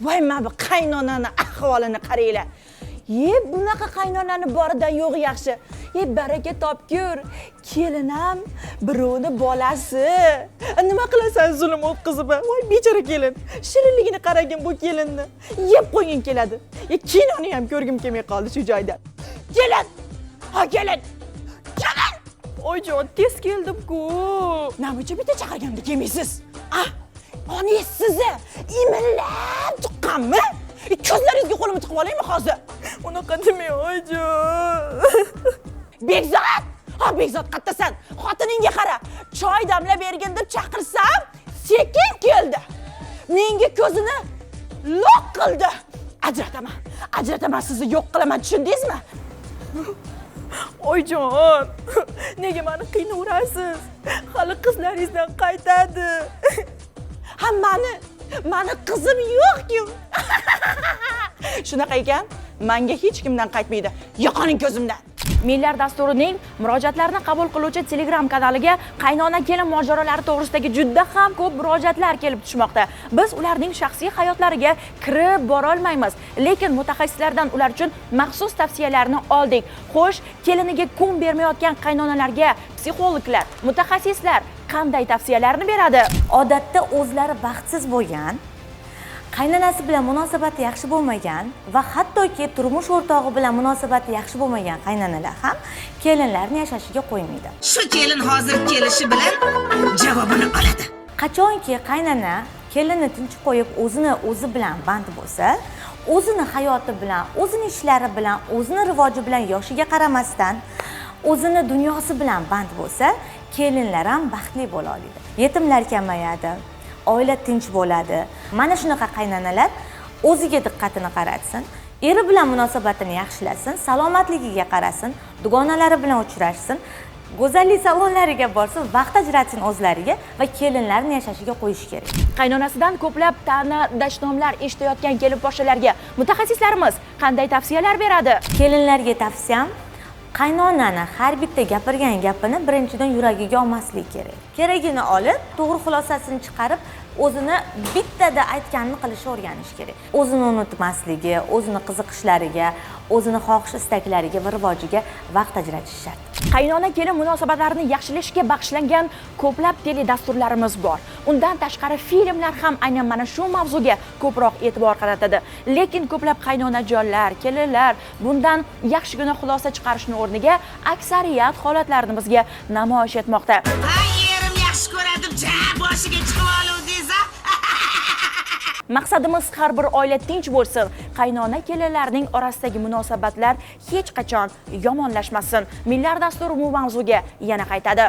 Voy, mana bu qaynonani ahvolini qaranglar. Ye, bunaqa qaynonani boridan yo'g'i yaxshi. Ye, baraka topgur. Kelinam birovni bolasi. Nima qilasan zulm o'tkazib? Voy, bechora kelin. Shirinligini qaragin bu kelinni. Yeb qo'yging keladi. Ye, kinoni ham ko'rgim kelmay qoldi shu joyda. Kelin! Ha, kelin! Kelin! Oyjon, tez keldim-ku. Nima uchun bitta chaqirganimda kelmaysiz? Ah, onangiz sizni imillab tuqqanmi? Ko'zlaringizga qo'limni tiqib olaymi hozir? Unaqa demang, oyjon. Bekzod! Ha, Bekzod, qattasan? Xotiningga qara. Choy damlab bergin deb chaqirsam, sekin keldi. Menga ko'zini loq qildi. Ajrataman. Ajrataman, sizni yo'q qilaman, tushundingizmi? Oyjon, nega meni qiynaverasiz? Hali qizlaringizdan qaytadi. Ha, mani qizim yo'q-ku. Shunaqa ekan, menga hech kimdan qaytmaydi. Yo'qoling ko'zimdan. Millar dasturining murojaatlarni qabul qiluvchi Telegram kanaliga qaynona kelin mojarolari to'g'risidagi juda ham ko'p murojaatlar kelib tushmoqda. Biz ularning shaxsiy hayotlariga kirib borolmaymiz, lekin mutaxassislardan ular uchun maxsus tavsiyalarni oldik. Xo'sh, keliniga kun bermayotgan qaynonalarga psixologlar, mutaxassislar qanday tavsiyalarni beradi? Odatda o'zlari baxtsiz bo'lgan, qaynonasi bilan munosabati yaxshi bo'lmagan va hattoki turmush o'rtog'i bilan munosabati yaxshi bo'lmagan qaynonalar ham kelinlarni yashashiga qo'ymaydi. Shu kelin hozir kelishi bilan javobini oladi. Qachonki qaynona kelinni tinch qo'yib, o'zini o'zi bilan band bo'lsa, o'zini hayoti bilan, o'zini ishlari bilan, o'zini rivoji bilan, yoshiga qaramasdan o'zini dunyosi bilan band bo'lsa, kelinlar ham baxtli bo'la oladi. Yetimlar kamayadi, oila tinch bo'ladi. Mana shunaqa qaynanalar o'ziga diqqatini qaratsin, eri bilan munosabatini yaxshilasin, salomatligiga qarasin, dugonalari bilan uchrashsin, go'zallik salonlariga borsin, vaqt ajratsin o'zlariga va kelinlarni yashashiga qo'yish kerak. Qaynonasidan ko'plab ta'na, dashnomlar eshitayotgan kelinposhalarga mutaxassislarimiz qanday tavsiyalar beradi? Kelinlarga tavsiyam: qaynonani har bitta gapirgan gapini birinchidan yuragiga olmaslik kerak. Keragini olib, to'g'ri xulosasini chiqarib, o'zini bittada aytganini qilishni o'rganish kerak. O'zini unutmasligi, o'zini qiziqishlariga, o'zini xohish istaklariga va rivojiga vaqt ajratish shart. Qaynona kelin munosabatlarini yaxshilashga bag'ishlangan ko'plab teledasturlarimiz bor. Undan tashqari filmlar ham aynan mana shu mavzuga ko'proq e'tibor qaratadi. Lekin ko'plab qaynonajonlar, kelinlar bundan yaxshigina xulosa chiqarishni o'rniga aksariyat holatlarni bizga namoyish etmoqda. Ha, erim yaxshi ko'radi, ja boshiga chiqib oluvdingiz a? Maqsadimiz har bir oila tinch bo'lsin, qaynona kelinlarning orasidagi munosabatlar hech qachon yomonlashmasin. Millar dasturi bu mavzuga yana qaytadi.